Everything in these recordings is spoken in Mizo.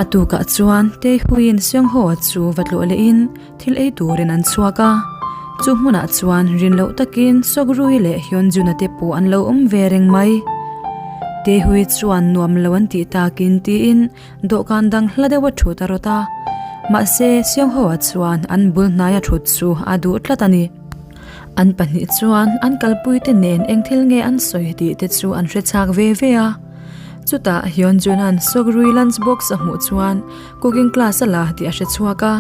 A tukah chuan Teihuiin Seungho-a chu va tlawh lehin thil ei turin an chhuak a. Chu hmunah chuan rin loh takin Sogrui leh Hyunjun-a te pawh an lo awm ve reng mai. Teihui chuan nuam lo an tih takin tiin dawhkan dang hla deuh a thut a rawt a. Mahse, Seungho-a chuan an bul hnaia thut chu a duh tlat a ni. An pahnih chuan an kalpuite nen eng thil nge an sawi tih te chu an hre chak ve ve a. Chutah Hyunjun-a'n Sogrui lunch box a hmuh chuan cooking class a la tih a hre chhuak a.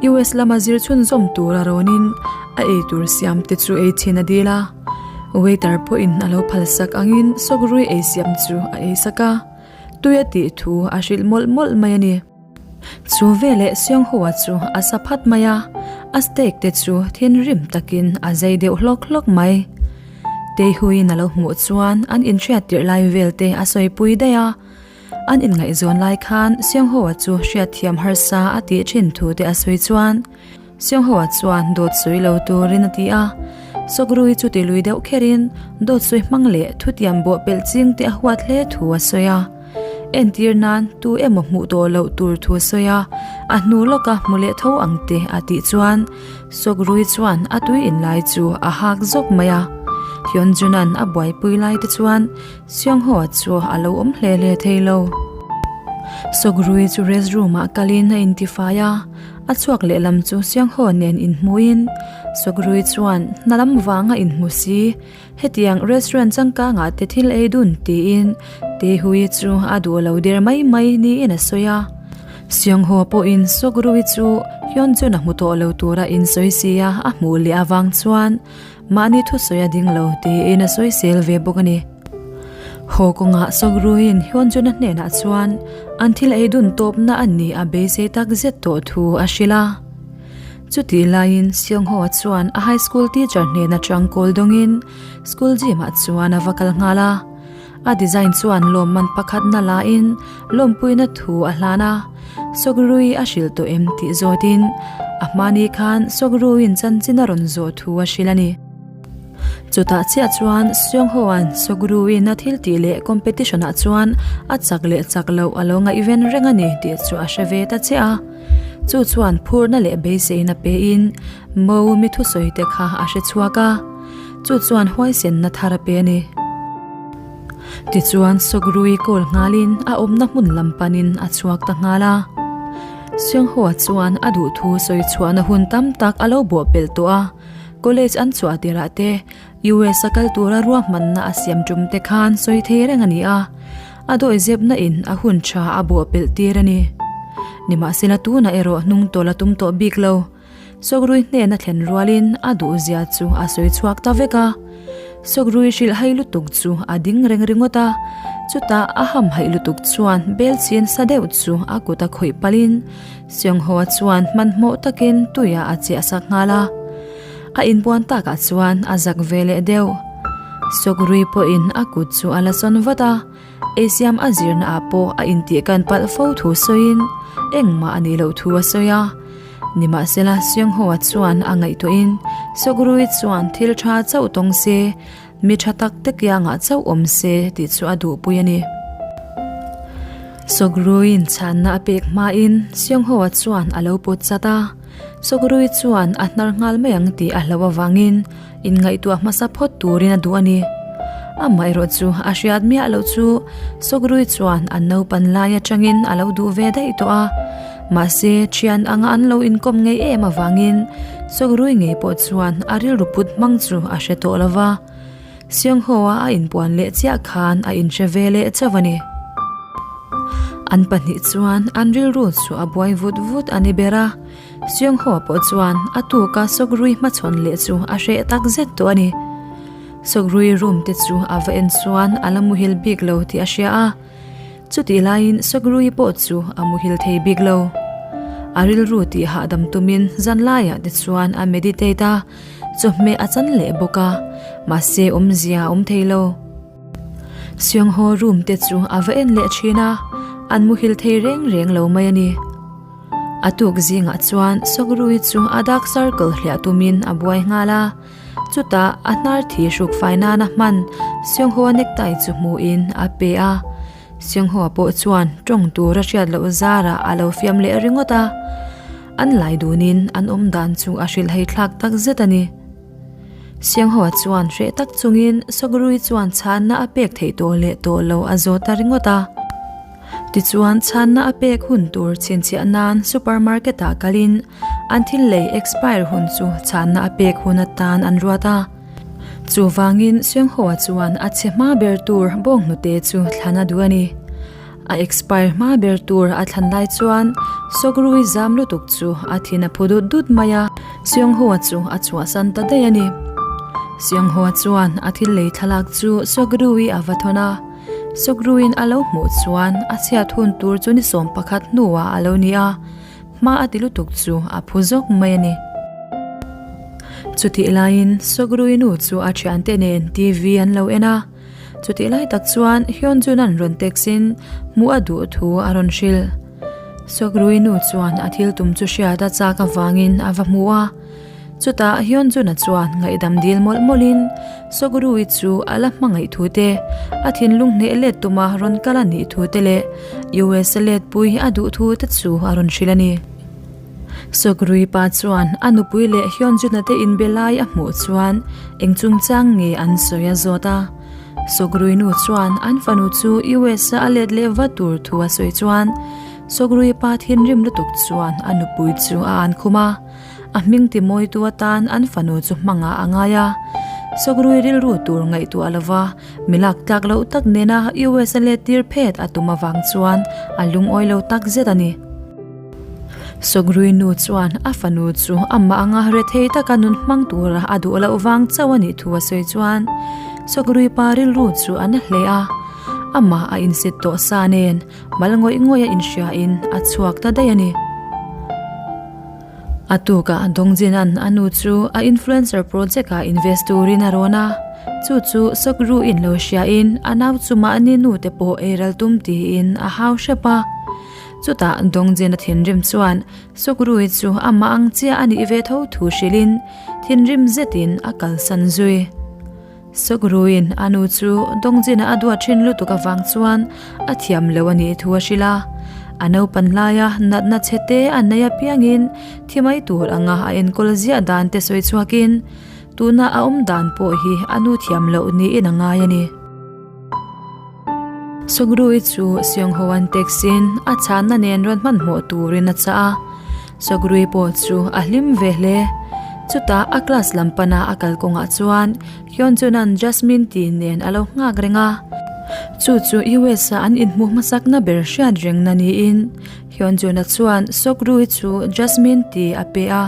US lama zir chhunzawm tur a rawnin a ei tur siam te chu ei chhin a dil a. Waiter pawhin a lo phalsak angin Sogrui ei siam chu a ei sak a. Tui a tih thu a hrilh mawlh mawlh mai a ni. Chu veleh Seonghua chu a sa phat mai a, a steak te chu thinrim takin a zei deuh hlawk hlawk mai. Teihuiin a lo hmuh chuan an inhriat tirh lai vel te a sawipui daih a, an inngaihzawn lai khan Seonghua chu hriatthiam harsa a tih thin thu te a sawi chuan Seonghua chuan dawt sawi lo turin a ti a, Sawkrui chu ti lui deuh kherin dawt sawi hmang leh thutiam bawh pelh ching te a huat hle thu a sawi a. Entir nan tu emaw hmuh tawh loh tur thu a sawi a, a hnu lawka hmu leh tho ang te a tih chuan Sawkrui chuan a tui inlai chu a hak zawk mai a. Hyunjun-a'n a buaipui lai te chuan Seonghua chu a lo awm hle hle thei lo. Sawkrui chu restroom-ah kalin a intifai a. A chhuak lehlam chu Sianghaw nen inhmuin Sawkrui chuan hna lam vanga inhmu si, hetiang restaurant changkangah te thil ei dun tiin Tehui chu a duh lo der mai mai niin a sawi a. Sianghaw pawhin Sawkrui chu Hyunjun a hmu tawh lo tura insawi sia a hmuh leh avang chuan Mahni thusawi a ding lo tiin a sawisel ve bawk a ni. Haw kawngah Sawkruiin Hyunjuna hnenah chuan an thil ei dun tawpna a ni a beisei tak zet tawh thu a hrilh a. Chutih laiin Seongho-a chuan a high school teacher hnen atang kawl dawngin school gym-ah chuan a va kal nghal a. A design chuan lawmman pakhatna lain lawmpuina thu a hlan a, Sawkrui a hrilh tawh em tih zawtin a hmani khan Sawkruiin chanchin a rawn zawh thu a hrilh a ni. Chutah chiah chuan Seonghoa'n Sawkruiin a thil tih leh competition ah chuan a chak leh chak loh a lo ngaihven reng a ni tih chu a hre ve ta chiah a. Chu chuan phurna leh beiseina pein Mo mi thusawi te kha a hre chhuak a. Chu chuan huaisenna thar a pe a ni. Tichuan Sawkrui kawl nghalin a awmna hmun lam panin a chhuak ta nghal a. Seonghua chuan a duhthu sawi chhuahna hun tam tak a lo bawhpelh tawh a, college an chhuah tirah te US a kal tura ruahmanna a siam tum te khan sawi thei reng a ni a, a dawihzepna in a hun tha a bawhpelh tir a ni. Nimahsela tunah erawh hnung tawlh a tum tawh bik lo. Sawkrui hnen a thlen rualin a duhzia chu a sawi chhuak ta vek a. Sawkrui hrilh hai lutuk chu a ding reng ringawt a, chutah a ham haih lutuk chuan bel chin sa deuh chu a kut a khawih palhin Seungho-a chuan hmanhmawh takin tuiah a chiah sak nghal a. A inbuan takah chuan a zak ve leh deuh. Sawkrui pawhin a kut chu a la sawn vat a. Eisiam a zirna ah pawh a intihkan palh fo thu sawiin engmah a nih loh thu a sawi a. Nimahsela Seungho-a chuan a ngaihtuahin Sawkrui chuan thil tha chauh tawng se, mi tha tak te kiangah chauh awm se tih chu a duhpui a ni. Sawkruiin chhanna a pek hmain Seungho-a chuan a lo pawt chat a, Sawkrui chuan a hnar nghal mai ang tih a hlauh avangin Inngaihtuah hmasa phawt turin a duh a ni. Amaherawh chu a hriat miah loh chu Sawkrui chuan an naupan lai atangin a lo duh ve daih tawh a. Mahse, thian anga an lo inkawm ngei em avangin Sawkrui ngei pawh chuan a rilru put hmang chu a hre tawh lo va. Seungho-a a inpuan leh chiah khan a inhre ve leh chauh a ni. An pahnih chuan an rilru chu a buai vut vut a ni ber a. Seungho pawh chuan a tuka Sawkrui hmachhawn leh chu a hreh tak zet tawh a ni. Sawkrui room te chu a va en chuan a la muhil bik lo tih a hria a. Chutih laiin Sawkrui pawh chu a muhil thei bik lo. A rilru tih hahdam tumin zan laiah te chuan a meditate a, chawhmeh a chan leh bawk a, mahse awmzia a awm thei lo. Seungho room te chu a va en leh thin a, an muhil thei reng reng lo mai a ni. A tuk zingah chuan Sawkrui chu a dark circle hliah tumin a buai nghal a, chutah a hnar thi hruk fai nana hman Seungho-a necktie chu hmuhin a pe a. Seungho-a pawh chuan tawng tur a hriat loh zarah a lo fiam leh ringawt a, an lai dunin an awm dan chu a hrilhhei thlak tak zet a ni. Seungho-a chuan hreh tak chungin Sawgrui chuan chhanna a pek theih tawh leh tawh lo a zawt ta ringawt a. Tichuan chhanna a pek hun tur chhinchhiah nan supermarket ah kalin an thil lei expire hun chu chhanna a pek hun atan an ruat a. Chuvangin Seungho-a chuan a chhe hma ber tur bawnghnute chu thlan a duh a ni. A expire hma ber tur a thlan lai chuan Sawkrui zam lutuk chu a thin a phu dut dut mai a, Seungho-a chu a chhuahsan ta daih a ni. Seungho-a chuan a thil lei thlalak chu Sawkrui a va thawn a. Sawkruin a lo hmuh chuan a chhiat hun tur chu ni 11 hnuah a lo ni a, hma a ti lutuk chu a phu zawk mai a ni. Chutih laiin Sawkrui nu chu a thiante nen TV an lo en a, chutih lai tak chuan Hyunjun-a'n rawn text in hmuh a duh thu a rawn hrilh. Sawkrui nu chuan a thil tum chu hriat a chak avangin a va hmu a. Chutah Hyunjun-a chuan ngaihdam dil mawlh mawlhin Soguru-i chu a la hmangaih thu te, a thinlung hneh let tuma rawn kal a nih thu te leh US a letpui a duh thu te chu a rawn hrilh a ni. Soguru-i pa chuan a nupui leh Hyunjun-a te inbe lai a hmuh chuan eng chungchang nge an sawi a zawt a. Soguru-i nu chuan an fanu chu US a a let leh va tur thu a sawi chuan Soguru-i pa thinrim lutuk chuan a nupui chu a ankhum a. A hming ti mawitu atan an fanu chu hmangah a ngai a. Sawkrui rilru tur ngaihtuah lova mi lak tlak loh tak nena US a let tir phet a tum avang chuan a lungawi lo tak zet a ni. Sawkrui nu chuan a fanu chu amah anga rethei taka nun hmang tura a duh loh vang chauh a nih thu a sawi chuan Sawkrui pa rilru chu a na hle a. Amah a insit tawh sa nen mal ngawih ngawih a inhriain a chhuak ta daih a ni. A tukah Dongjinan a nu chu a influencer project ah invest turin a rawn a, chu chu Sokru in lo hriain a nau chu mahni nu te pawh ei ral tum tiin a hau hrep a. Chutah Dongjin a thinrim chuan Sokru-i chu amah ang chiah a nih ve tho thu hrilhin thinrim zetin a kalsan zui. Sawkruiin a nu chu Dongzina a duat thin lutuk avang chuan a thiam lo a nih thu a hrilh a. A naupan laia natna chhe te a nei apiangin thi mai tur anga a enkawl ziah dan te sawi chhuakin tuna a awm dan pawh hi a nu thiam loh niin a ngai a ni. Sawkrui chu Seungho-a'n text-in a chhanna nen rawn hmanhmawh turin a chah a. Sawkrui pawh chu a hlim ve hle. Chutah a class lam pana a kal kawngah chuan Hyunjun-a'n Jasmine tih nen a lo nghak reng a. Chu chu US-a an inhmuh hmasakna ber hriat rengna niin Hyunjun-a chuan Sawkrui chu Jasmine tih a pe a.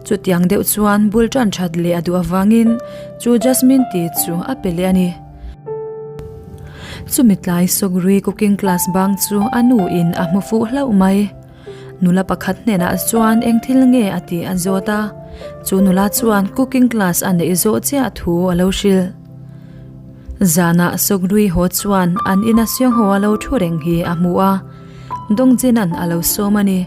Chutiang deuh chuan bul tan that leh a duh avangin chu Jasmine tih chu a pe leh a ni. Chumi tlai Sawgrui cooking class bang chu a nu in a hmu fuh hlauh mai. Nula pakhat hnenah chuan eng thil nge a tih a zawt a, chu nula chuan cooking class a neih zawh chiah thu a lo hrilh. Zanah Sawgrui haw chuan an ina Seungho a lo thu reng hi a hmu a, Dongjinan a lo sawm a ni.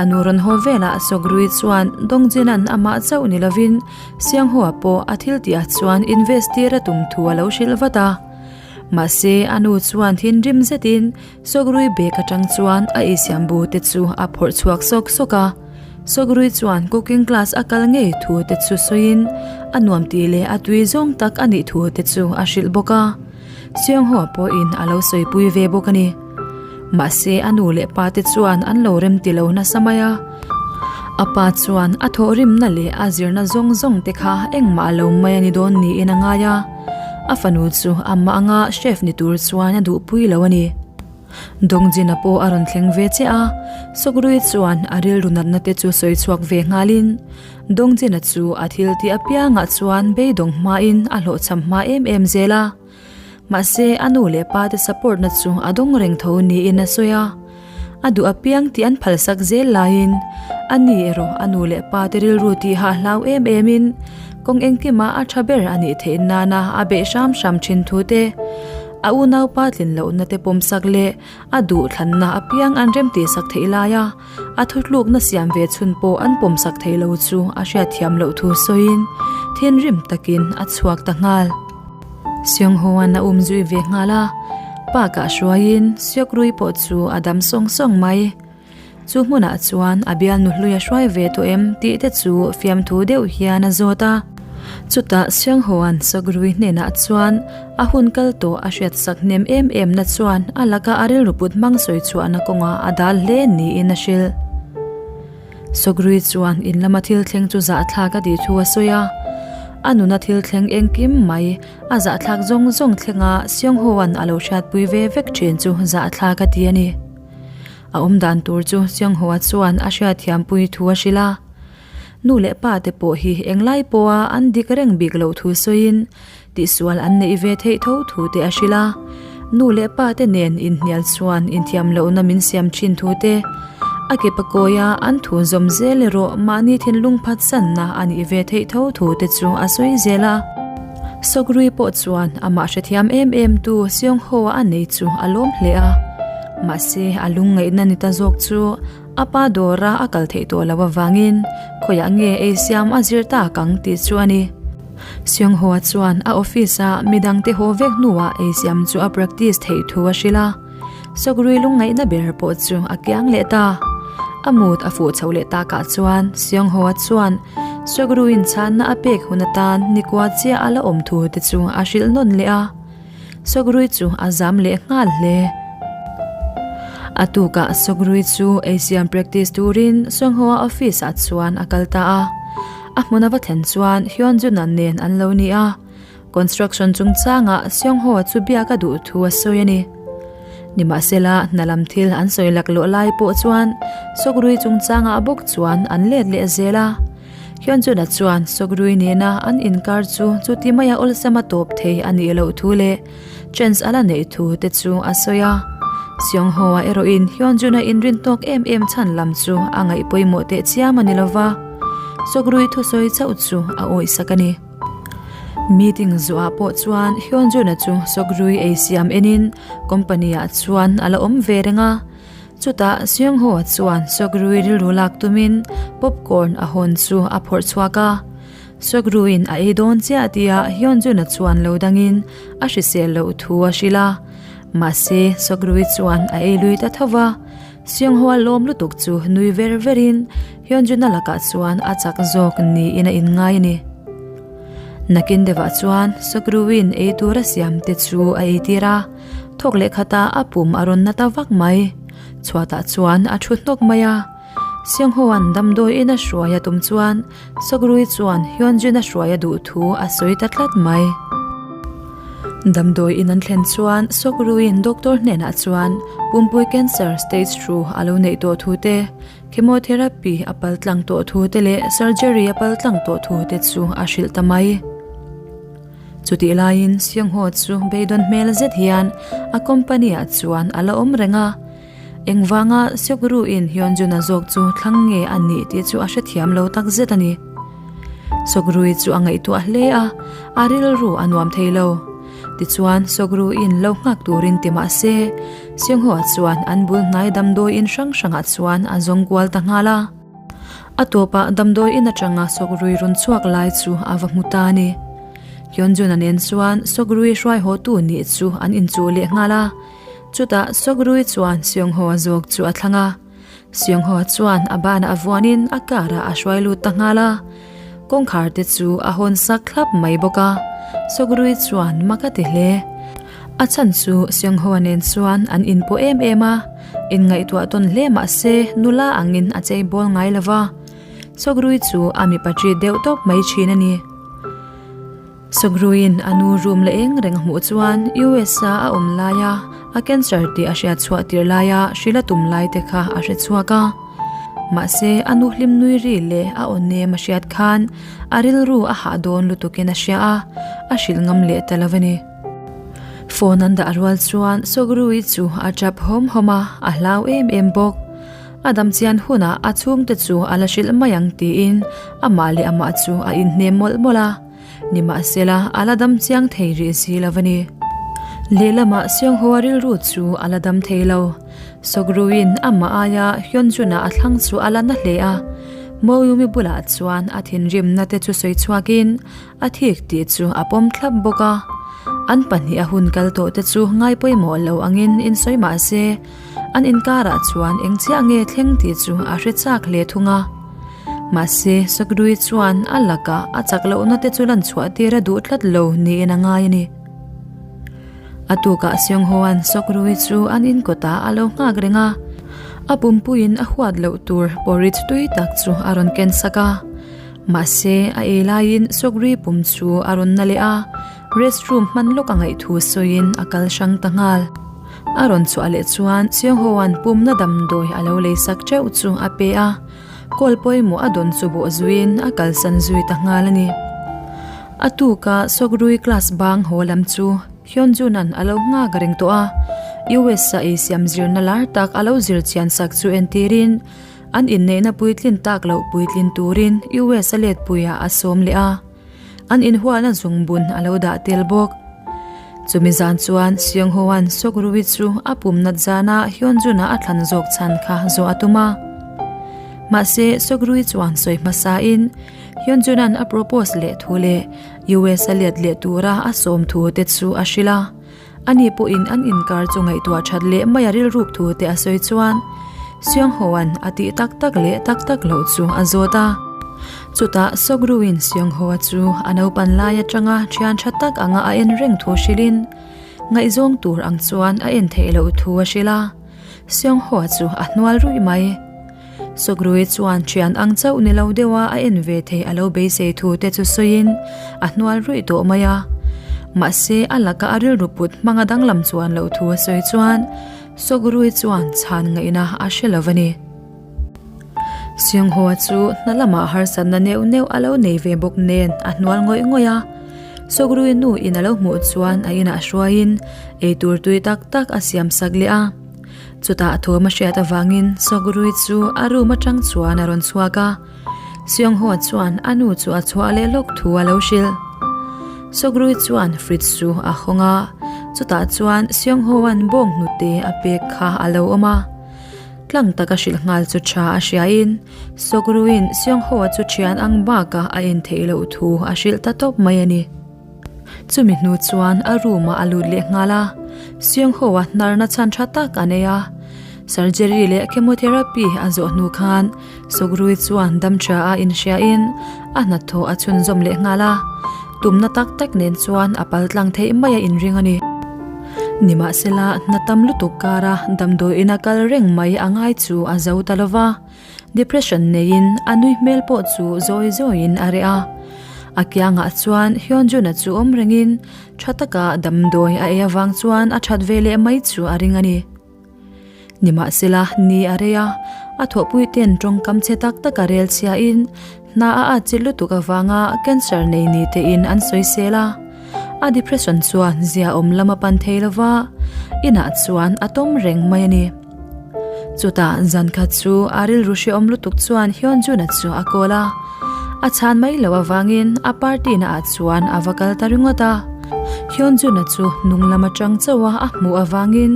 A nu rawn haw velah Sawgrui chuan Dongjinan amah chauh ni lovin Sianghua pawh a thil tihah chuan invest tir a tum thu a lo hrilh vat a. Mahse a nu chuan thinrim zetin Sawgrui bag atang chuan a eisiam bu te chu a phawrh chhuak sawk sawk a. Sawgrui chuan cooking class a kal ngei thu te chu sawiin a nuam tih leh a tui zawng tak a nih thu te chu a hrilh bawk a. Sianghua pawhin a lo sawipui ve bawk a ni. Mahse a nu leh pa te chuan an lo rem ti lo nasa mai a. A pa chuan a thawhrimna leh a zirna zawng zawng te kha engmah lo mai a ni dawn niin a ngai a. A fanu chu amah anga chef ni tur chuan a duhpui lo a ni. Dongjin-a pawh a rawn thleng ve chiah a, Sawkrui chuan a rilru natna te chu sawi chhuak ve nghalin Dongjin-a chu a thil tih apiangah chuan beidawng hmain a hlawhchham hma em em zel a. Mahse, a nu leh pa te support na chu a dawng reng tho niin a sawi a. A duh apiang tih an phalsak zel laiin a ni erawh a nu leh pa te rilru tih hah hlau em em in kawng engkima a tha ber a nih theih nana a beih hram hram thin thu te, a unaupa tlin lohna te pawmsak leh a duh thlanna apiang an remtihsak theih laia A thutlukna siam ve chhun pawh an pawmsak thei lo chu a hriatthiam loh thu sawiin thinrim takin a chhuak ta nghal. Seungho-a'n a um zui ve nghal a. Park ah hruaiin Seokrui pawh chu a dam sawng sawng mai. Chu hmunah chuan a bialnu hlui a hruai ve tawh em tih te chu fiamthu deuh hian a zawt a. Chutah Seonghoan Seokrui hnenah chuan a hun kal tawh a hriatsak hnem em em na chuan a laka a rilru put hmang sawi chhuahna kawngah a dal hle niin a hrilh. Sawkrui chuan in lama thil thleng chu zahthlak a tih thu a sawi a, a nuna thil thleng engkim mai a zahthlak zawng zawng thlenga Seonghoan a lo hriatpui ve vek thin chu zahthlak a ti a ni. A awm dan tur chu Seonghoa chuan a hriatthiampui thu a hrilh a, nu leh pa te pawh hi englai pawha an dik reng bik loh thu sawiin Tihsual an neih ve theih tho thu te a hrilh a, nu leh pa te nen inhnial chuan inthiam lohna min siam thin thu te, a ke pakawia an thu zawm zel erawh mahni thinlung phatsanna a nih ve theih tho thu te chu a sawi zel a. Sawkrui pawh chuan amah hrethiam em em tu Seongho-a a nei chu a lawm hle a, mahse a lungngaihna ni ta zawk chu a pa dawra a kal theih tawh loh avangin khawiah nge ei siam a zir tak ang tih chu a ni. Seonghua chuan a office-a midangte haw vek hnuah eisiam chu a practice theih thu a hrilh a, Sawkrui lungngaihna ber pawh chu a kiang leh ta. A mood a fuh chho leh takah chuan Seonghua chuan Sawkruiin chhanna a pek hun atan nikua chiah a la awm thu te chu a hrilh nawn leh a. Sawkrui chu a zam leh nghal hle. A tukah Sawkrui chu eisiam practice turin Seonghua office-ah chuan a kal ta a. A hmun a va thlen chuan Hyunjun-a nen an lo ni a, construction chungchangah Seongho-a chu biak a duh thu a sawi a ni. Nimahsela, hna lam thil an sawi laklawh lai pawh chuan Sawkrui chungchangah bawk chuan an let leh zel a. Hyunjun-a chuan Sawkrui nena an inkar chu chuti maia awlsam a tawp thei a nih loh thu leh chance a la neih thu te chu a sawi a. Seongho-a erawhin Hyunjun-a inrin tawk em em chhan lam chu a ngaih pawimawh teh chiam a ni lova, Sawkrui thusawi chauh chu a awihsak a ni. Meeting zuah pawh chuan Hyunjun-a chu Sawkrui ei siam enin company-ah chuan a la awm ve reng a. Chutah Seongho-a chuan Sawkrui rilru lak tumin popcorn a hawn chu a phawrh chhuak a. Sawkruin a ei dawn chiah tia Hyunjun-a chuan lo dangin a hrisel loh thu a hrilh a. Mahse, Sawkrui chuan a ei lui ta tho va. Seonghua lawm lutuk chu nui ver verin Hyunjun-a lakah chuan a chak zawk niin a inngai a ni. Nakin deuhah chuan Sawkruin ei tur a siam te chu a ei tir a, thawk leh khatah a pum a rawn na ta vak mai. Chhuatah chuan a thu hnawk mai a. Seonghoan damdawi in a hruai a tum chuan Sawkrui chuan Hyunjin a hruai a duh thu a sawi ta tlat mai. Damdawi in an thlen chuan Sawkruiin doctor hnenah chuan pumpui cancer stage 2 a lo neih tawh thu te, chemotherapy a pal tlang tawh thu te leh surgery a pal tlang tawh thu te chu a hrilh ta mai. Chutih laiin Seongho chu beidawn hmel zet hian a company ah chuan a la awm reng a. Engvanga Seokru-in Hyunjun-a zawk chu thlang nge a nih tih chu a hrethiam lo tak zet a ni. Seokru-i chu a ngaihtuah hle a, a rilru a nuam thei lo. Tichuan, Seokru-in lo nghak turin ti mah se, Seongho-a chuan an bul hnai damdawiin hrang hrangah chuan a zawng kual ta nghal a. A tawpah damdawiin atanga Seokru-i rawn chhuak lai chu a va hmu ta a ni. Hyunjun-a nen chuan Seokru-i hruaihawtu nih chu an inchuh leh nghal a. Chutah Sawkrui chuan Seongho-a zawk chu a thlang a, Seongho-a chuan a banah a vuanin a car-ah a hruai lut ta nghal a. Kawngkhar te chu a hawn sak thlap mai bawk a, Sawkrui chuan mak a ti hle. A chhan chu Seongho-a nen chuan an inpawh em em a, inngaihtuah tawn hle mah se nula angin a chei bawl ngai lo va, Sawkrui chu a mipa ṭi deuh tawp mai ṭhin a ni. Sawkruiin a nu room la eng reng a hmuh chuan US-a a awm laia a cancer tih a hriat chhuah tir laia hrilh a tum lai te kha a hre chhuak a. Mahse, a nu hlim nui ri leh a aw nem a hriat khan a rilru a hah dawn lutukin a hria a, a hrilh ngam leh ta lo a ni. Phone an dah rual chuan Sawkrui chu a tap hawm hawm a, a hlau em em bawk. A dam chian hunah a chhungte chu a la hrilh mai ang tiin amah leh amah chu a inhnem mawlh mawlh a. Nimahsela, a la dam chiang thei rih si lo a ni. Lehlamah Seongho-a rilru chu a la dam thei lo. Sawkruin amah aia Hyunjun-a a thlang chu a la na hle a. Moyumi bulah chuan a thinrimna te chu sawi chhuakin a thik tih chu a pawm thlap bawk a. An pahniha hun kal tawh te chu ngai pawimawh lo angin insawi mah se, an inkarah chuan eng chiah nge thleng tih chu a hre chak hle thung a. Mahse, Sokdui chuan a lakah a chak lohna te chu lan chhuah tir a duh tlat lo niin a ngai a ni. A tukah Seunghoan Sokrui chu an in kawtah a lo nghak reng a, a pumpuiin a huat loh tur porridge tui tak chu a rawn ken sak a. Mahse, a ei laiin Sokrui pum chu a rawn na leh a, restroom hman lawk a ngaih thu sawiin a kal hrang ta nghal. A rawn chhuah leh chuan Seunghoan pumna damdawi a lo lei sak teuh chu a pe a, kawl pawimawh a dawn chu bawh zuiin a kalsan zui ta nghal a ni. A tuka Sokrui class bang haw lam chu Hyunjun-a'n a lo nghak reng tawh a, US-a ei siam zirna lar tak a lo zir chian sak chu entirin an inneihna puitlin tak loh puitlin turin US-a letpuiah a sawm leh a, an inhualna zungbun a lo dah tel bawk. Chumi zan chuan Seung-ho-a'n Sokrui chu a pum nat zana Hyunjun-a a thlan zawk chhan kha zawh a tum a. Mahse, Sokrui chuan sawi hmasain Hyunjun-a'n a propose leh thu leh US a let leh tura a sawm thu te chu a hrilh a. Ani pawhin an inkar chu ngaihtuah that leh mai a rilruk thu te a sawi chuan Seung-ho-a'n a tih tak tak leh tak tak loh chu a zawt a. Chutah Sokru-in Seung-ho-a chu a naupan lai atanga thian tha tak anga a en reng thu hrilhin ngaihzawng tur ang chuan a en theih loh thu a hrilh a. Seung-ho-a chu a hnual ruih mai. Sukrui chuan thian ang chauh ni lo deuha a en ve thei a lo beisei thu te chu sawiin a hnual ruih tawh mai a. Mahse a laka a rilru put hmanga danglam chuan loh thu a sawi chuan Sukrui chuan chhan ngaihna a hre lo a ni. Seunghoa chu hna lamah harsatna neuh neuh a lo nei ve bawk nen a hnual ngawih ngawih a. Sukrui nu in a lo hmuh chuan a inah hruaiin eitur tui tak tak a siam sak leh a. Chutah a thawm a hriat avangin Sawgrui chu a room atang chuan a rawn chhuak a, Seungho chuan a nu chu a chhuah leh lawk thu a lo hrilh. Sawgrui chuan fridge chu a hawng a, chutah chuan Seungho-a'n bawng hnute a pek kha a lo awm a. Tlang taka hrilh nghal chu tha a hriain Sawgruiin Seungho-a chu thian ang bakah a en theih loh thu a hrilh ta tawp mai a ni. Chumi hnu chuan a room ah a lut leh nghal a, Seungho-a hnarna chhan tha tak a nei a. Surgery leh chemotherapy a zawh hnu khan Sukrui chuan dam tha a inhriain a hnathawh a chhunzawm leh nghal a, tumna tak tak nen chuan a pal tlang theih mai a inring a ni. Nimahsela, hna tam lutuk kara damdawiin a kal reng mai a ngai chu a zo ta lova. Depression neiin a nui hmel pawh chu zawi zawiin a reh a. A kiangah chuan Hyunjun-a chu awm rengin tha taka damdawi a ei avang chuan a that ve leh mai chu a ring a ni. Nimahsela, ni a rei a, a thawhpuite'n tawngkam chhe tak taka rel chhiain hna a at chilh lutuk avanga cancer nei ni tein an sawisel a. A depression chuan ziaawm lam a pan thei lova, inah chuan a tawm reng mai a ni. Chutah zan khat chu a rilru hrehawm lutuk chuan Hyunjun-a chu a call a, a chhan mai loh avangin a party na ah chuan a va kal ta ringawt a. Hyunjun-a chu hnung lam atang chauh a a hmuh avangin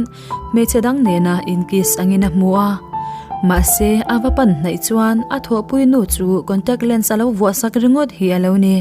hmeichhe dang nena inkiss angin a hmu a, mahse a va pan hnaih chuan a thawhpui nu chu contact lens a lo vuah sak ringawt hi a lo ni.